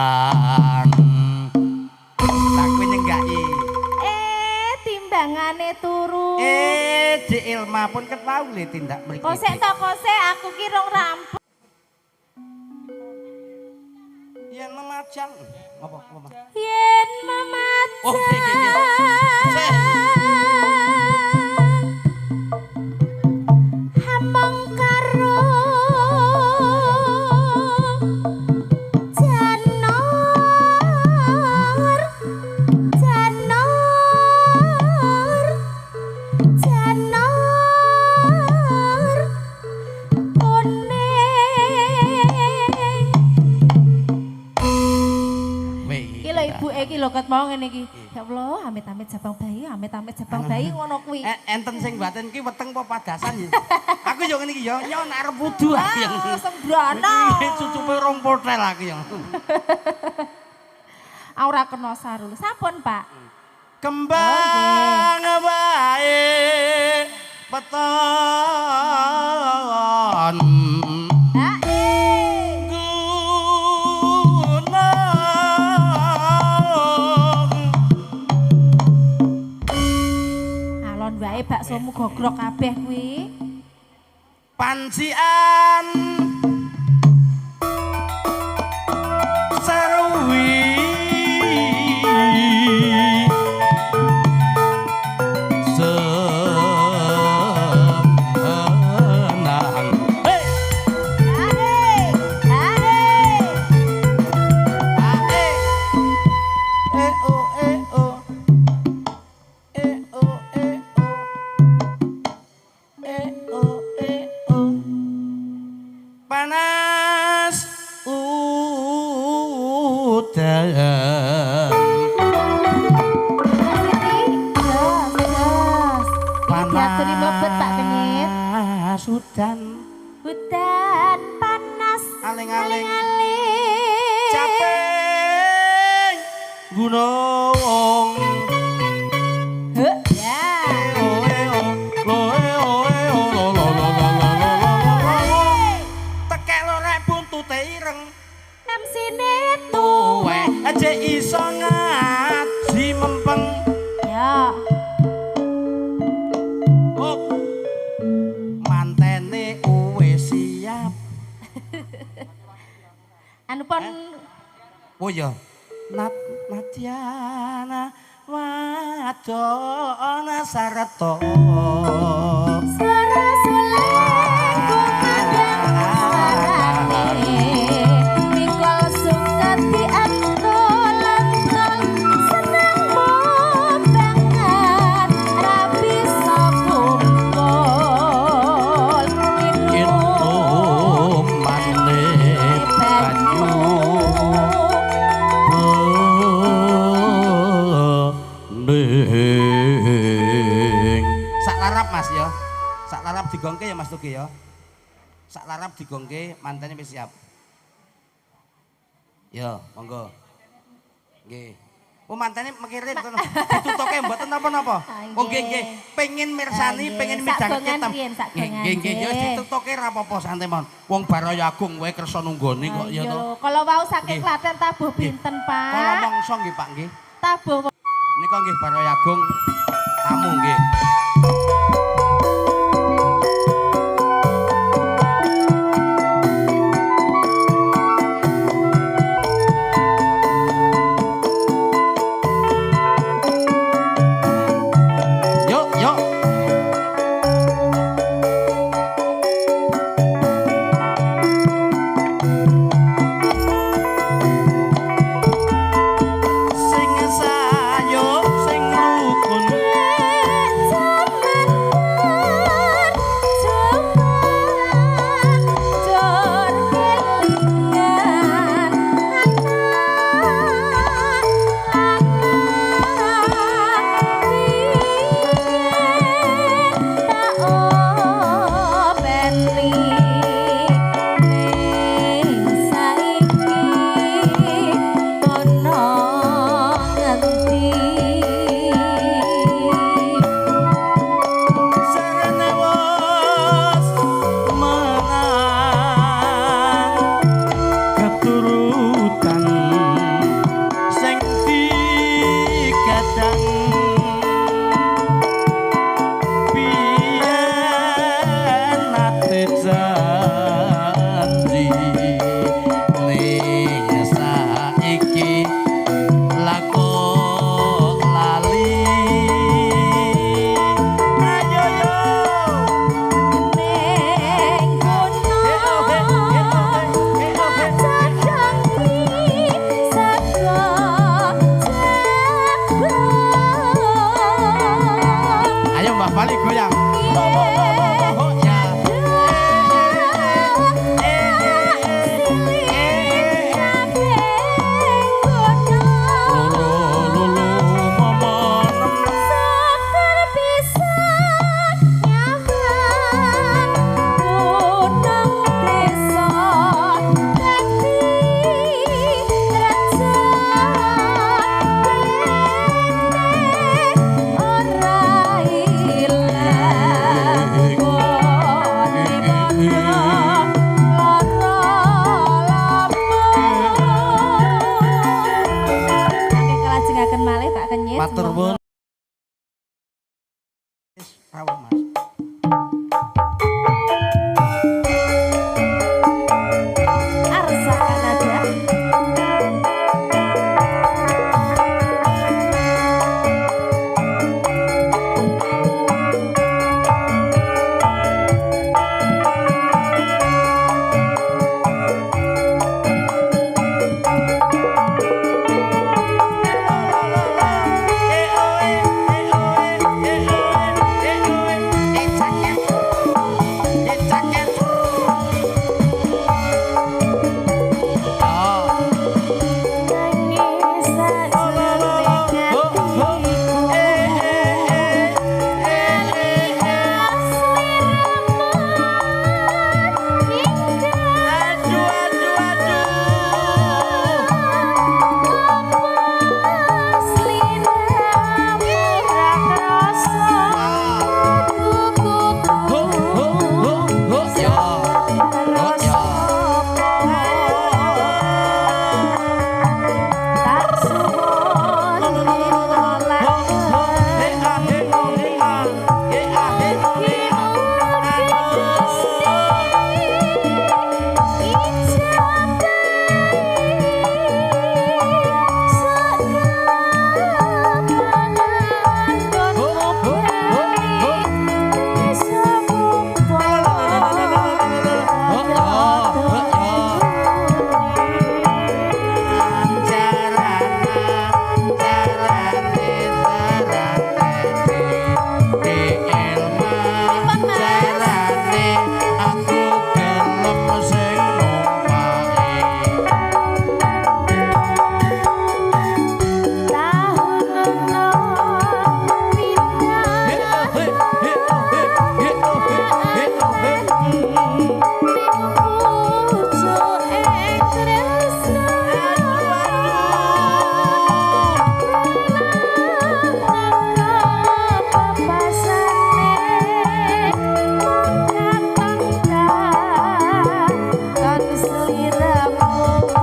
Konang. Lah kowe nyenggaki. Eh, timbangane turu. Eh, Dik Ilma pun ket wau le tindak mriki. Kosek to kosek aku ki rong rampung. Yen memajang. Apa apa? Mas? Yen memajang. Oh, nggih, nggih, nggih. Sik. Hamong karo janur, janur, janur kuning. Weh. Iki lho ibuke iki lho ket mau ngene iki. Ya Allah, amit-amit jabang bayi, amit-amit jabang bayi ngono kuwi. Enten sing batin ki weteng apa padasan ya. Aku yo ngene iki yo nyon arep wudu aku yo. Ah, sembrono. Iki cucupe rong potel aku yo. Ah, ora kena sarul. Sampun, Pak. Kembang wae peton. Hae. Gunung. Alon wae baksomu gogrok kabeh kuwi. Pancian sarwi senang. Hey! Hae. Hae. A, e. E, o, e, o. E, o, e, o. E, o, e, o. Panas udan. Siti, jos, jos. Iki diaturi mlebet Pak Kenyit. Panas udan. Udan panas. Aling-aling. Aling-aling. Capek gunung. Heh, ya. O, e, o, lo, e, o, e, o, lo, lo, lo, lo, lo, lo, lo, lo, lo. Tekek lorek buntute ireng. MC-ne tuwek. Tuwek aja iso ngaji mempeng. Ya. Hop. Mantene wis siap. Anu pon Oh iya. Nat Nadiana wadon sarta. Suara soleh kumandang suarane. Mikol suket diantol-antol seneng banget ra bisa kumpul. Inumane banyu bening. Sak larap Mas ya. Sak larap digongke ya Mas Tugi ya. Sak larap digongke mantene wis siap. Ya, monggo. Nggih. Oh mantene mekire ditutuke mboten napa-napa. Ah, Oh nggih nggih, pengen mirsani, Ah, nggih. pengen Sak midhangke gongan tem. riyen, sak Nggih gongan, nggih nggih ya nggih. ditutuke ra apa-apa santai mawon. Wong Baraya Agung wae kersa nunggoni kok ya Ayo, to. Kalau wau saking Nggih. Klaten tabuh pinten, Pak? Kala mongso nggih Pak nggih. Tabuh Nika nggih Baraya Agung tamu nggih. Yuk, yuk. Sing sayuk, sing rukun. Jan Sliramu.